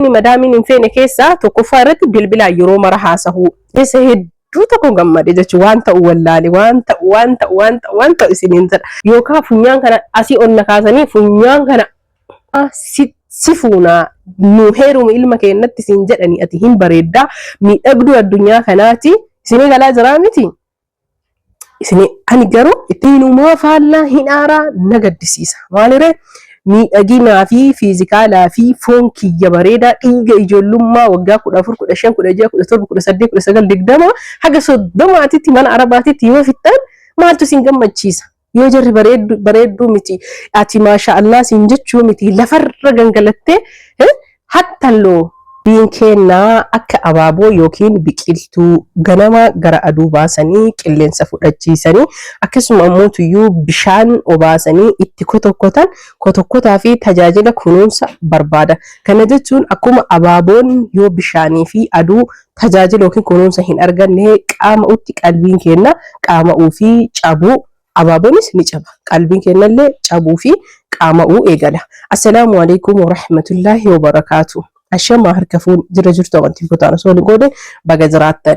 Madaamiin hin feene keessaa tokkoffaa irratti bilbilaan yeroo mara haasahuu. Keessa hedduu tokko gammade jechuun waan ta'u wallaale, waan ta'u, waan ta'u, waan ta'u, waan ta'u isiniin jedha. Yookaan funyaan kana asii ol na kaasanii funyaan kana si fuunaa, nu heerumi ilma keennatti siin jedhanii, ati hin bareeddaa, miidhagduu addunyaa kanaati, isinii galaa jiraa miti. Isinii ani garuu ittiinumaa faallaa hin aaraa, na gaddisiisa. Maaliree, miidhaginaa fi fiizikaalaa fi foon kiyya bareedaa, dhiiga ijoollummaa waggaa 14, 15, 16, 17, 18, 19, 20 haga 30tti mana arabaatitti yoo fixxan maaltu isin gammachiisa? Yoo jarri bareedduu miti, ati maasha Allah siin jechuu miti, lafarra gangalattee hattalloo. Diin kennaa akka abaaboo yookiin biqiltuu ganama gara aduu baasanii qilleensa fudhachiisanii, akkasuma ammoo tuyyuu bishaan obaasanii itti kotokkotan, kotokkotaa fi tajaajila kunuunsa barbaada. Kana jechuun akkuma abaaboon yoo bishaanii fi aduu tajaajila yookiin kunuunsa hin arganne qaama'utti, qalbiin kenna qaama'uu fi cabuu, abaaboonis ni caba. Qalbiin kennallee cabuu fi qaama'uu eegala. Assalaamu alaikum warahmatullaahi wabarakaatu. Ashamaa, harka fuun jira jirtu, amantii kutaan osoo hin goone baga jiraattan.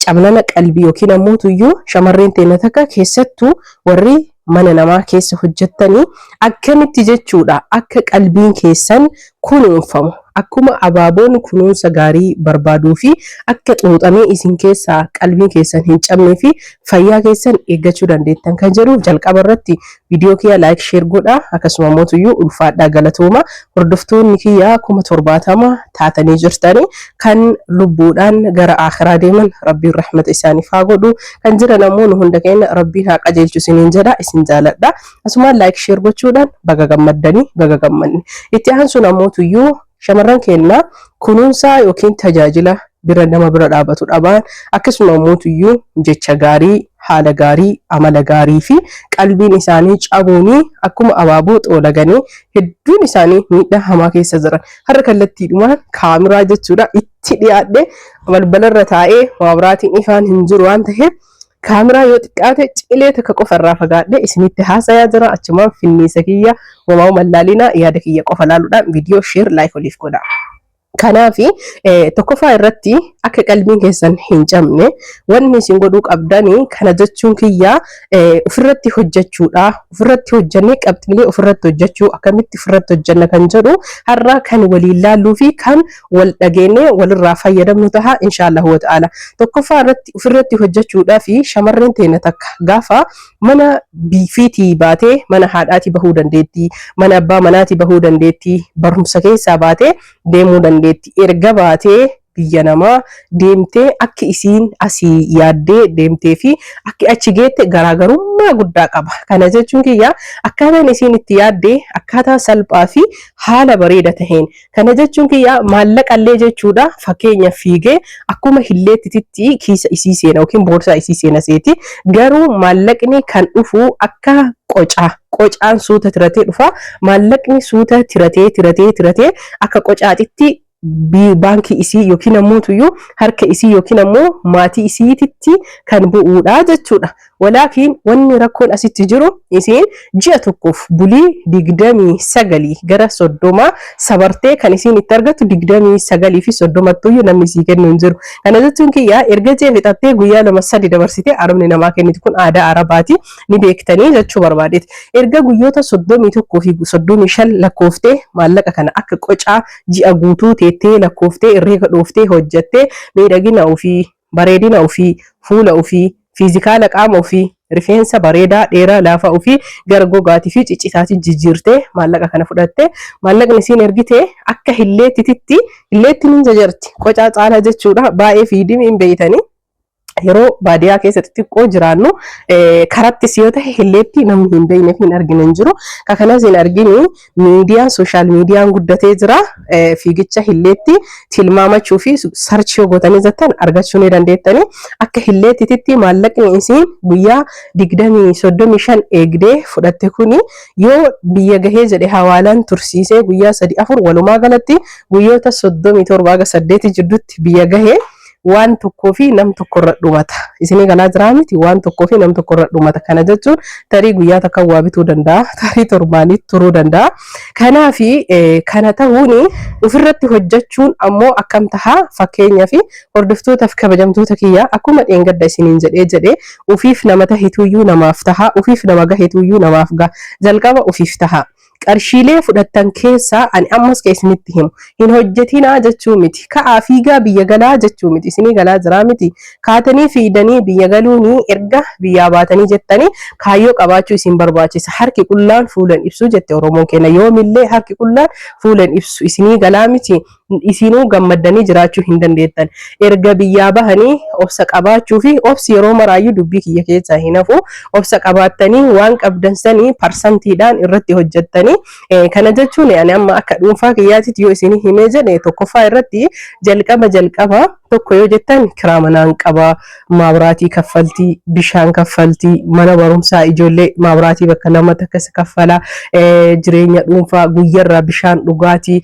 Cabnana qalbii yookiin ammoo tuyyuu shamarreen teenya takka, keessattuu warri mana namaa keessa hojjettanii, akkamitti jechuudha akka qalbiin keessan kunuunfamu, akkuma abaaboon kunuunsa gaarii barbaaduu fi akka xuuxamee isin keessaa qalbiin keessan hin cabnee fi fayyaa keessan eeggachuu dandeettan kan jedhu, jalqaba irratti viidiyoo kiyya like, share godhaa. Akkasuma immoo tuyyuu ulfaadhaa, galatooma. Hordoftoonni kiyya 70,000 taatanii jirtanii, kan lubbuudhaan gara akhiraa deeman Rabbiin rahmata isaaniif haa godhu, kan jiran ammoo nu hunda keenya Rabbiin haa qajeelchu isiniin jedha. Isin jaaladha. Asumaan like, share gochuudhaan baga gammaddanii, baga gammanne. Itti aansuun ammoo tuyyuu shamarran keenya kunuunsaa yookiin tajaajila bira nama bira dhaabatu dhabaan, akkasuma ammoo tuyyuu jecha gaarii, haala gaarii, amala gaarii fi qalbiin isaanii cabuunii akkuma abaaboo xoolaganii hedduun isaanii miidhaa hamaa keessa jiran. Har'a kallattiidhumaan kaamiraa jechuudha itti dhiyaadhe, balbalarra taa'ee, maabiraatiin ifaan hin jiru waan ta'eef, kaamiraa yoo xiqqaate cilee takka qofa irraa fagaadhe isinitti haasayaa jira. Achumaan finniisa kiyya homaa mallaalinaa, yaada kiyya qofa laaluudhaan viidiyoo share, like oliif godha. Kanaaf tokkoffaa irratti akka qalbiin keessan hin cabne wanni isin godhuu qabdanii, kana jechuun kiyya ofirratti hojjechuudha. Ofirratti hojjennee qabxiilee ofirratti hojjechuu, akkamitti ofirratti hojjenna kan jedhu har'a kan waliin laalluu fi kan wal dhageenyee walirraa fayyadamnu taha, inshaallahu wa ta'ala. Tokkoffaa irratti ofirratti hojjechuudhaa fi shamarreen teenya takka gaafa mana biifiitii baatee, mana haadhaatii bahuu dandeetti, mana abbaa manaatii bahuu dandeetti, barumsa keessaa baatee deemuu dandeetti. Erga baatee biyya namaa deemtee, akki isiin asii yaaddee deemtee fi akki achi geette garaagarummaa guddaa qaba. Kana jechuun kiyya akkaataan isiin itti yaaddee akkaataa salphaa fi haala bareeda taheen. Kana jechuun kiyya maallaqallee jechuudha, fakkeenya fiigee akkuma hilleettititti kiisa isii seena yookiin boorsaa isii seena seeti. Garuu maallaqni kan dhufu akka qocaa. Qocaan suuta tiratee dhufa. Maallaqni suuta tiratee tiratee tiratee akka qocaatitti baankii isii yookiin ammoo tuyyuu harka isii yookiin ammoo maatii isiititti kan bu'uudha jechuudha. Walaakiin wanni rakkoon asitti jiru, isiin ji'a tokkoof bulii 29 gara 30 sabartee kan isiin itti argattu 29 fi 30ttuyyuu namni isii kennu hin jiru. Kana jechuun kiyya erga ji'a fixattee guyyaa 2 3 dabarsitee arabni namaa kenniti, kun aadaa arabaati, ni beektanii jechuu barbaadeeti. Erga guyyoota 31 fi 35 lakkooftee, maallaqa kana akka qocaa ji'a guutuu teettee lakkooftee, herreega dhooftee hojjattee, miidhagina ofii, bareedina ofii, fuula ofii, fiizikaala qaama ofii, rifeensa bareedaa dheeraa laafaa ofii gara gogaatii fi ciccitaatii jijjiirtee maallaqa kana fudhatte, maallaqni isiin ergite akka hilleettititti, hilleettiin hin jajarti qocaa caalaa jechuudha, baay'ee fiidimi hin beeytanii. Yeroo baadiyaa keessa xixiqqoo jiraannu, karattis yoo ta'e hilleetti namni hin beekne fi hin argine hin jiru. Ka kanas hin argini, miidiyaan social miidiyaan guddatee jira. Fiigicha hilleetti tilmaamachuu fi search yoo gootanii jettan argachuu ni dandeettanii. Akka hilleettititti maallaqni isiin guyyaa 20 35 eegdee fudhatte kuni yoo biyya gahee jedhe hawaalaan tursiisee guyyaa 3 4, walumaa galatti guyyoota 37 haga 8 jidduutti biyya gahee. Waan tokkoo fi nam tokko irra dhumata. Isinii galaa jiraa miti? Waan tokkoo fi nam tokko irra dhumata. Kana jechuun tarii guyyaa takka waa bituu danda'a, tarii torbaanii turuu danda'a. Kanaafi kana ta'uun ofirratti hojjechuun ammoo akkam taha? Fakkeenyaaf, hordoftootaaf kabajamtoota kiyya, akkuma dheengadda isiniin jedhee jedhee, ufiif nama tahetuyyuu namaaf taha, ufiif nama gahetuyyuu namaaf gaha. Jalqaba ufiif taha. Qarshiilee fudhattan keessaa, ani ammas ka isinitti himu, hin hojjetinaa jechuu miti, ka'aa fiigaa biyya galaa jechuu miti. Isinii galaa jiraa miti? Kaatanii fiidanii biyya galuunii, erga biyyaa baatanii jettanii kaayyoo qabaachuu isin barbaachisa. Harki qullaan fuulan ibsuu jette Oromoon keenya. Yoomillee harki qullaan fuulan ibsu. Isinii galaa miti? Isinuu gammaddanii jiraachuu hin dandeettan. Erga biyyaa bahanii obsa qabaachuu fi obsi yeroo maraayyuu dubbii kiyya keessaa hin hafu. Obsa qabaattanii waan qabdan sanii parsantiidhaan irratti hojjettanii, kana jechuun ani amma akka dhuunfaa kiyyaatitti yoo isinii himee jedhe, tokkoffaa irratti jalqaba jalqaba tokko yoo jettan, kiraa manaan qaba, maabraatii kaffaltii, bishaan kaffaltii, mana barumsaa ijoollee, maabraatii bakka lamatti akkas kaffala, jireenya dhuunfaa guyyarraa bishaan dhugaatii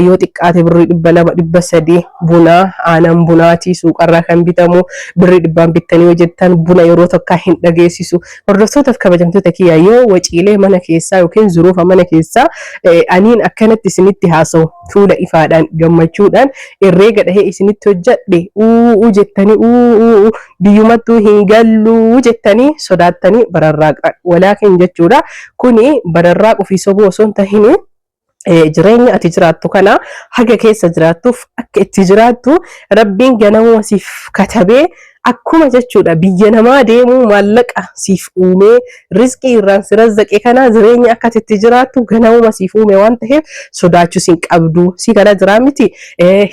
yoo xiqqaate birrii 200, 300, buna, aanan bunaatii suuqarraa kan bitamu birrii 100n bittanii yoo jettan buna yeroo tokkaa hin dhageessisu. Hordoftootaaf kabajamtoota kiyya, yoo waciilee mana keessaa yookiin zuruufa mana keessaa aniin akkanatti isinitti haasa'u, fuula ifaadhaan gammachuudhaan herreega dhahee isinitti hojjadhe, uuu jettanii, uuu biyyumattuu hin galluu jettanii sodaattanii bararraaqxan. Walaakin jechuudha, kuni bararraaquu fi sobuu osoo hin tahini, jireenya ati jiraattu kana haga keessa jiraattuuf akka itti jiraattu Rabbiin ganamuma siif katabee, akkuma jechuudha biyya namaa deemuu maallaqa siif uumee rizqii irraan si razzaqe, kana jireenya akka ati itti jiraattu ganamuma siif uume waan ta'eef sodaachuus hin qabdu. Si kana jiraa miti?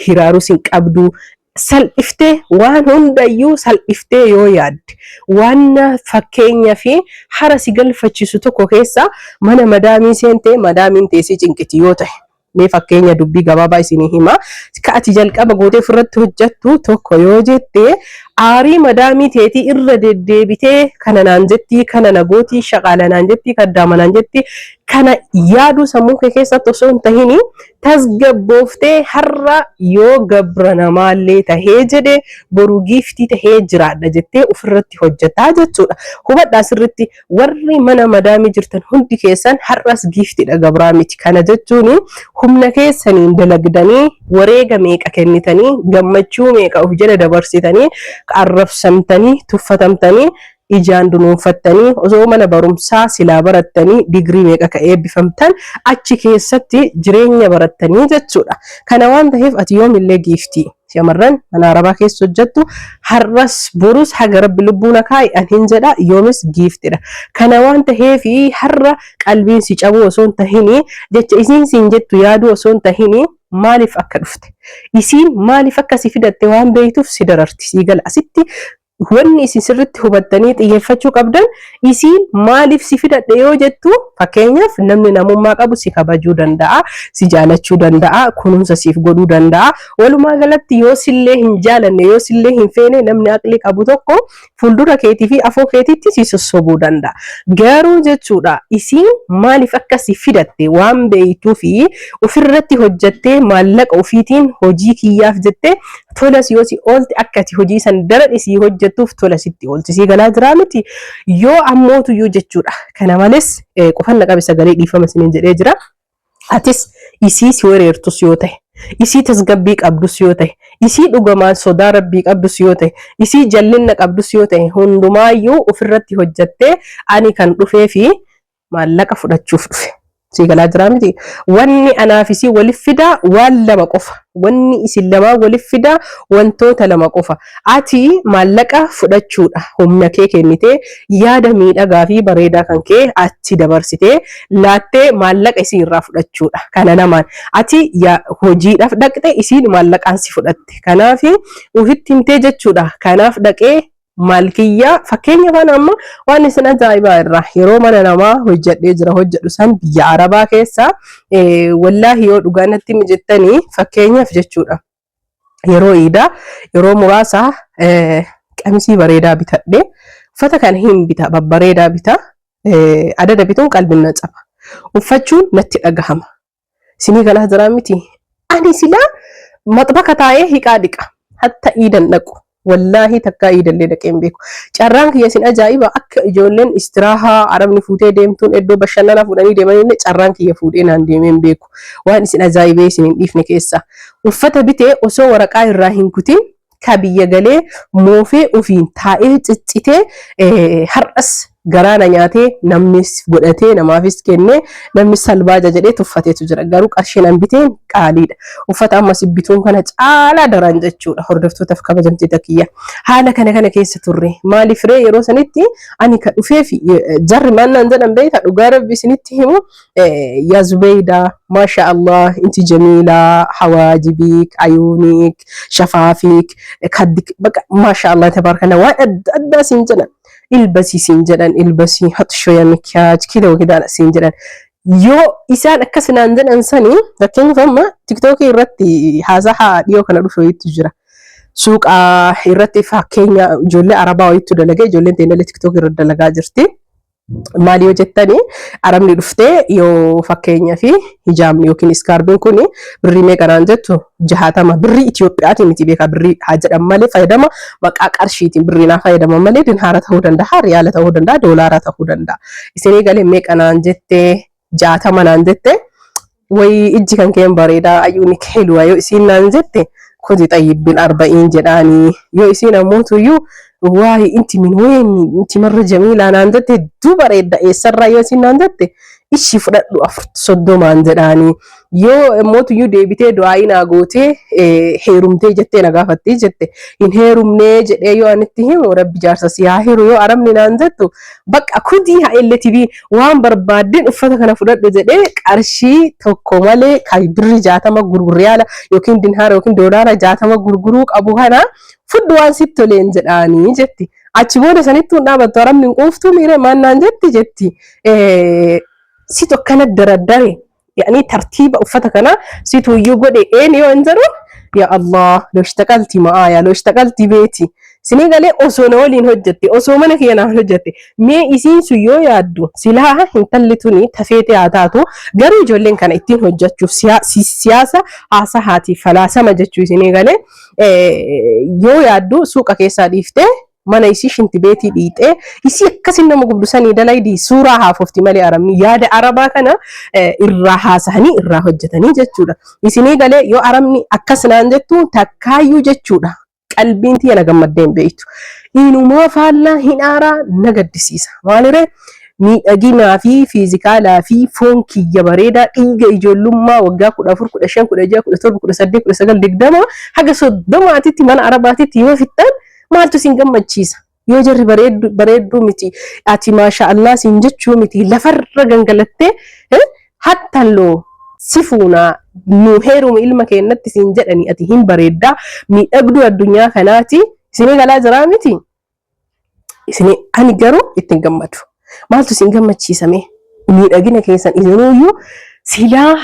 Hiraaruus hin qabdu. Salphiftee, waan hundayyuu salphiftee yoo yaadde, waan fakkeenya fi hara si galfachiisu tokko keessa mana madaamii seentee madaamiin teessee cinqiti yoo ta'e, mee fakkeenya dubbii gabaabaa isinii hima. Ka ati jalqaba gootee ofirratti hojjettu tokko yoo jette, aarii madaamii teetii irra deddeebitee kana naan jettii, kana na gootii, shaqaala naan jettii, kaddaama naan jettii, kana yaaduu sammuu kee keessatti osoo hin tahini, tasgabbooftee har'a yoo gabra namaallee tahee jedhe boru giiftii tahee jiraadha jettee ofirratti hojjetaa jechuudha. Hubadhaa sirritti, warri mana madaamii jirtan hundi keessan har'as giiftiidha, gabraa miti. Kana jechuun humna keessaniin dalagdanii, wareega meeqa kennitanii, gammachuu meeqa of jala dabarsitanii, arrabsamtanii, tuffatamtanii, ijaan dunuunfattanii, osoo mana barumsaa silaa barattanii digirii meeqa ka eebbifamtan, achi keessatti jireenya barattanii jechuudha. Kana waan ta'eef ati yoomillee giiftii. Shamarran mana arabaa keessa hojjettu, har'as borus haga Rabbi lubbuu na kaa'e an hin jedha, yoomis giiftidha. Kana waan ta'eef har'a qalbiin si cabuu osoo hin tahini, jecha isiin siin jettu yaaduu osoo hin tahini, maaliif akka dhufte, isiin maaliif akka si fidatte waan beektuuf si dararti. Sii gala? Asitti wanni isin sirritti hubattanii xiyyeeffachuu qabdan, isiin maaliif si fidadhe yoo jettu, fakkeenyaaf namni namummaa qabu si kabajuu danda'a, si jaalachuu danda'a, kunuunsa siif godhuu danda'a. Walumaa galatti yoo sillee hin jaalanne, yoo sillee hin feene, namni aqlii qabu tokko fuuldura keetii fi afoo keetiitti si sossobuu danda'a. Garuu jechuudha, isiin maaliif akka si fidatte waan beektuu fi ofirratti hojjattee maallaqa ofiitiin hojii kiyyaaf jettee tolas yoo si oolte, akka ati hojii san daran isii hojjettuuf tola sitti oolti. Sii galaa jiraa miti? Yoo ammootuyyuu jechuudha. Kana malees qofanna qabe sagalee, dhiifama isiniin jedhee jira. Atis isii si wereertus yoo ta'e, isii tasgabbii qabdus yoo ta'e, isii dhugamaan sodaa Rabbii qabdus yoo ta'e, isii jallinna qabdus yoo ta'e, hundumaayyuu ofirratti hojjattee ani kan dhufee fi maallaqa fudhachuuf dhufe. Sii galaa jiraa miti? Wanni anaaf isii walif fidaa waan lama qofa. Wanni isin lamaan walif fidaa wantoota lama qofa. Ati maallaqa fudhachuudha. Humna kee kennitee, yaada miidhagaa fi bareedaa kan kee achi dabarsitee laattee maallaqa isii irraa fudhachuudha. Kana lamaan. Ati hojiidhaaf dhaqxe, isiin maallaqaan si fudhatte. Kanaaf ofitti himtee jechuudha. Kanaaf dhaqee maal kiyyaa, fakkeenya kana amma waan isin ajaa'ibaa irraa yeroo mana namaa hojjedhee jira, hojjedhu san biyya arabaa keessa, wallaahi yoo dhugaa natti mijettanii, fakkeenyaaf jechuudha, yeroo iidaa yeroo muraasa qamisii bareedaa bitadhe, uffata kana hin bita, babbareedaa bita, adada bituun qalbiin na caba, uffachuun natti dhagahama. Isinii galaa jiraa miti? Ani silaa maxbaka taa'ee hiqaa dhiqa. Hatta iidan dhaqu. Wallaahi takkaa iidallee dhaqee hin beeku. Carraan kiyya isin ajaa'iba, akka ijoolleen istiraahaa arabni fuutee deemtuun iddoo bashannanaa fuudhanii deemanillee carraan kiyya fuudhee naan deemee hin beeku. Waan isin ajaa'ibee isin hin dhiifne keessaa. Uffata bitee osoo waraqaa irraa hin kutin ka biyya galee moofee ofiin taa'ee ciccitee, har'as garaa na nyaatee, namnis godhatee namaafis kennee, namni salbaaja jedhee tuffateetu jira. Garuu qarshiin an biteen qaaliidha. Uffata amma si bituun kana caalaa daran jechuudha, hordoftootaaf kabajamtoota kiyya. Haala kana kana keessa turre. Maaliif ree? Yeroo sanitti ani ka dhufeef jarri maal naan jedhan beektaa? Dhugaa Rabbi isinitti himu, "Yaa Zubeyda, maasha Allah, inti jamiila, hawaajibik, ayuunik, shafaafik, kaddik, baqa, maasha Allah, tabaarkalla," waan adda addaa siin jedhan. "Ilbasii" siin jedhan, "Ilbasii, haxshoya mikiyaaj kida wakidaan" siin jedhan. Yoo isaan akkas naan jedhan sanii, fakkeenyaaf amma TikTokii irratti haasaha dhiyoo kana dhufe wayiitu jira. Suuqa irratti fakkeenya ijoollee arabaa wayiitu dalagee, ijoolleen teenyallee TikTokii irra dalagaa jirti. Maal yoo jettani, arabni dhuftee yoo fakkeenyaa fi hijaabni yookiin iskaarbiin kun birrii meeqa naan jettu, 60 birrii Itoophiyaati miti beekaa, birrii haa jedhan malee, fayyadama maqaa qarshiitiin birrii naa fayyadama malee, dinhaara ta'uu danda'a, riyaala ta'uu danda'a, doolaara ta'uu danda'a. Isinii galee? Meeqa naan jette? 60 naan jette. "Wayi ijji kan keen bareedaa, ayyuuni keeluwa" yoo isiin naan jette, "Kudi xayyibbin 40" jedhaanii. Yoo isiin ammoo tuyyuu "Waayi, inti min weeni, inti marra jamiilaa" naan jette, "Hedduu bareedda, eessarraa?" yoo isiin naan jette, "Ishii fudhadhu, 30n" jedhaanii. Yoo immoo tuyyuu deebitee du'aayii naa gootee, "Heerumtee?" jettee na gaafattee jette, "Hin heerumnee" jedhee yoo anitti himu, "Rabbi jaarsa si haa hiru" yoo arabni naan jettu, "Bakka kudii haa elletibii, waan barbaaddeen uffata kana fudhadhu" jedhee qarshii tokko malee kan birri 60 gurgurriyaala yookiin dinhaara yookiin doolaara 60 gurguruu qabu kana "Fudhu waan sitti toleen" jedhaanii jetti. Achi booda sanittuu hin dhaabattu arabni, hin quuftuu miire, maal naan jetti jetti. "Situ akkana daraddare, yaani tartiiba uffata kana situ iyyuu godhe een" yoo hin jedhu, "Ya Allah, loo ishtaqalti ma'aaya, loo ishtaqalti beeti." Isinii galee? Osoo na waliin hojjette, osoo mana kiyya naan hojjette, mee isiin sun yoo yaaddu silaa intalli tuni tafeetee haa taatu, garuu ijoolleen kana ittiin hojjechuuf siyaasa haasahaati falaasama jechuu. Isinii galee? Yoo yaaddu suuqa keessaa dhiiftee mana isii shinti beetii dhiixee isii akkasin nama gubdu sanii dalaydii suuraa haafofti malee, arabni yaada arabaa kana irraa haasahanii irraa hojjetanii jechuudha. Isinii galee? Yoo arabni akkas naan jettu takkaayyuu jechuudha. Qalbiin tiyya na gammaddee hin beektu. Inumaa faallaa hin aaraa, na gaddisiisa. Maaliree, miidhaginaa fi fiizikaalaa fi foon kiyya bareedaa dhiiga ijoollummaa waggaa 14, 15, 16, 17, 18, 19, 20 haga 30tti mana arabaatitti yoo fixxan maaltu isin gammachiisa? Yoo jarri bareedduu miti, ati maasha Allah siin jechuu miti, lafarra gangalattee hattalloo si fuunaa, nu heeruma ilma keennatti siin jedhani, ati hin bareeddaa, miidhagduu addunyaa kanaati. Isinii galaa jiraa miti? Isinii ani garuu ittiin gammadu. Maaltu isin gammachiisame? Miidhagina keessan isinuyyuu silaa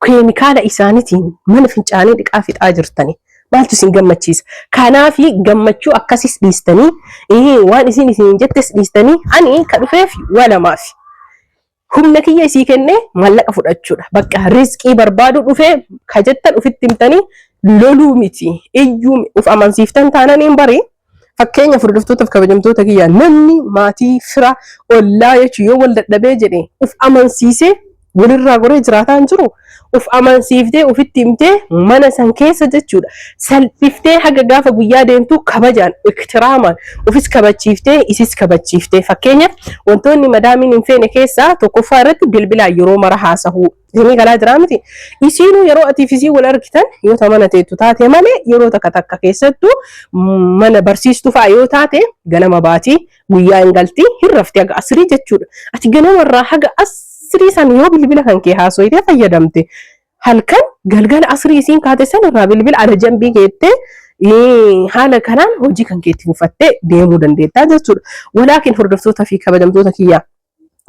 keemikaala isaaniitiin mana fincaanii dhiqaa fixaa jirtani. Maaltu isin gammachiisa? Kanaafi gammachuu akkasis dhiistanii, waan isin isin jettes dhiistanii, ani ka dhufeef waa lamaafi. Humna kiyya isii kennee maallaqa fudhachuudha. Bakka rizqii barbaadu dhufee ka jettan ofitti himtanii loluu miti. Iyyuu of amansiiftan taanaan hin bari. Fakkeenya, hordoftootaaf kabajamtoota kiyya, namni maatii fira ollaa jechuun yoo wal dadhabee jedhe of amansiisee walirraa goree jiraataa hin jiru. Of amansiiftee ofitti himtee mana san keessa jechuudha. Salphiftee haga gaafa guyyaa deemtu kabajaan, iktiraamaan ofis kabachiiftee isis kabachiiftee. Fakkeenyaaf, wantoonni madaamiin hin feene keessaa tokkoffaa irratti bilbilaan yeroo mara haasahuu. Isinii galaa jiraa miti? Isiinuu yeroo atiif isii wal argitan yoo ta mana teettu taate malee, yeroo takka takka keessattuu mana barsiistuu fa'a yoo taate, ganama baatii guyyaa hin galti, hin rafti haga asrii jechuudha. Ati ganamarraa haga asrii san yoo bilbila kan kee haasoyitee fayyadamte, halkan galgala asrii isiin kaate san irraa bilbila ala jambii keettee haala kanaan hojii kan keetti buufattee deemuu dandeettaa jechuudha. Walaakin, hordoftoota fi kabajamtoota kiyyaa,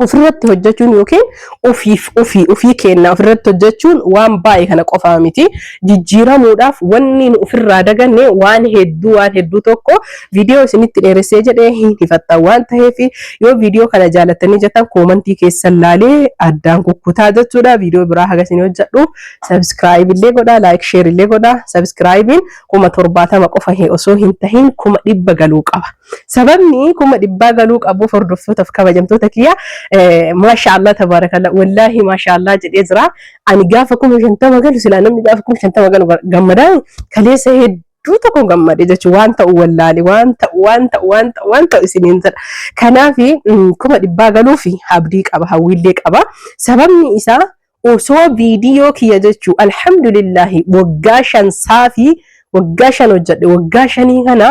Ofirratti hojjechuun yookiin ofiif ofii ofii keenna ofirratti hojjechuun waan baay'ee kana qofaa miti. Jijjiiramuudhaaf wanni nu ofirraa daganne waan hedduu, waan hedduu tokko. Viidiyoo isinitti dheeressee jedhee hin hifattan waan ta'eef, yoo viidiyoo kana jaalattanii jettan koomantii keessan laalee addaan kukkutaa jechuudha. Viidiyoo biraa haga isin hojjedhu subscribe illee godhaa, like, share illee godhaa. Subscribeiin 70,000 qofa osoo hin tahin 100,000 galuu qaba. Sababni 100,000 galuu qabuuf, hordoftootaaf kabajamtoota kiyya, maasha Allah, tabaarakalla, wallaahi maasha Allah jedhee jira. Ani gaafa 50,000 galu, silaa namni gaafa 50,000 galu gammadaa, kaleessa hedduu tokko gammade jechuun waan ta'u wallaale, waan ta'u, waan ta'u, waan ta'u, waan ta'u isiniin jedha. Kanaaf 100,000 galuuf abdii qaba, hawwiillee qaba. Sababni isaa osoo viidiyoo kiyya jechuu, alhamdulillahi, waggaa 5 saafii waggaa 5 hojjedhe, waggaa 5 kana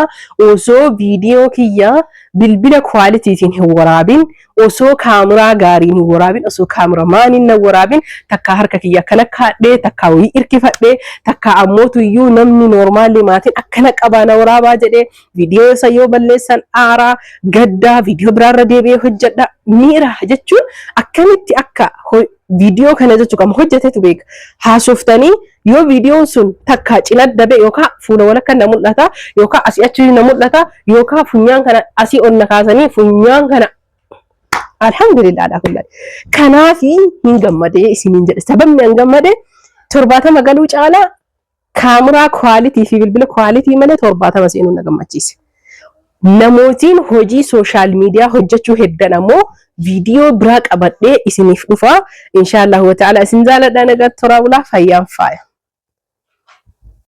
osoo viidiyoo kiyya bilbila qualitytiin hin waraabin, osoo kaameraa gaariin hin waraabin, osoo kaameramaaniin hin waraabin, takka harka kiyya akkana kaadhee, takka wayii irkifadhee, takka ammootu iyyuu namni normally maatiin akkana qabaa na waraabaa jedhee, viidiyoo isa yoo balleessan aaraa gaddaa viidiyoo biraarra deebi'ee hojjedha. Miira jechuun akkamitti akka viidiyoo kana jechuu qaba hojjetetu beeka. Haasoftanii yoo viidiyoon sun takka cina dabe, yookaan fuula walakka na mul'ata, yookaan asii achi na mul'ata, yookaan funyaan kana asii ol na kaasanii funyaan kana. Alhamdulillah alaa kulli. Kanaafi hin gammadee isiniin jedhe. Sababni an gammade 70 galuu caalaa kaameraa quality fi bilbila quality malee 70 seenuun na gammachiise. Namootiin hojii social media hojjechuu heddan ammoo viidiyoo biraa qabadhee isiniif dhufa. Inshaallahu wa ta'ala, isin jaaladha, nagaa toraa bulaa, fayyaan faaya.